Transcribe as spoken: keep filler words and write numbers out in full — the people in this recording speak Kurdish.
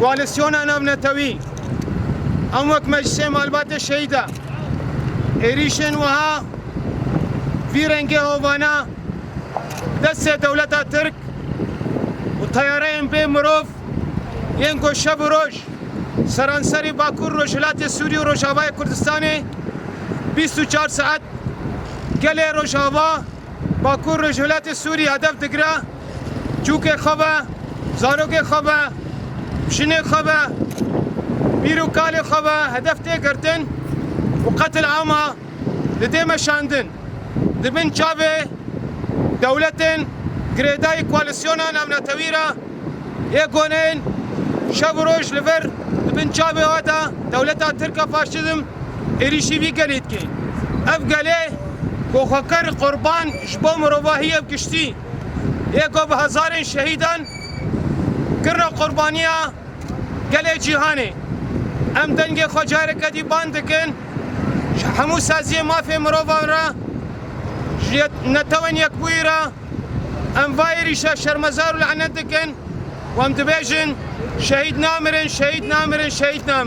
Koalîsyona navnetewî, em wek Meclisê Malbatê Şehîda êrîşên wiha vî rengê hovana destê dewleta Tirk û teyareyên bê mirov yên ku şev û roj seranserî Bakur, Rojhilatê Sûrî û Rojavayê Kurdistanê bîst û çar saet gelê Rojava, Bakur, Rojhilatê Sûrî hedef digire, çûkê xwe ve, zarokê xwe ve, jinê xwe ve, pîr û kalê xwe ve hedef tê girtin û qetil ama li dê meşandin. Di bin çavê dewletên girêdayî koalîsyona navnetewî re yê goneyên şev û roj li vir di bin çavê we de dewleta Tirk a faşîzm êrîşî vî gelî dike. Ev gelê ku xwe kir qurban ji bo mirovahiyê bi giştî, yê ku bi hezarên şehîdan kirine qurbaniya gelê cîhanê. Em dengê xwe careke dî ban dikin ji hemû saziyê mafê mirovan re, ji yet-, Netewên Yekbûyî re, em va êrîşa şermezar û lanet dikin û em dibêjin, şehîd namirin, şehîd namirin, şehîd namirin.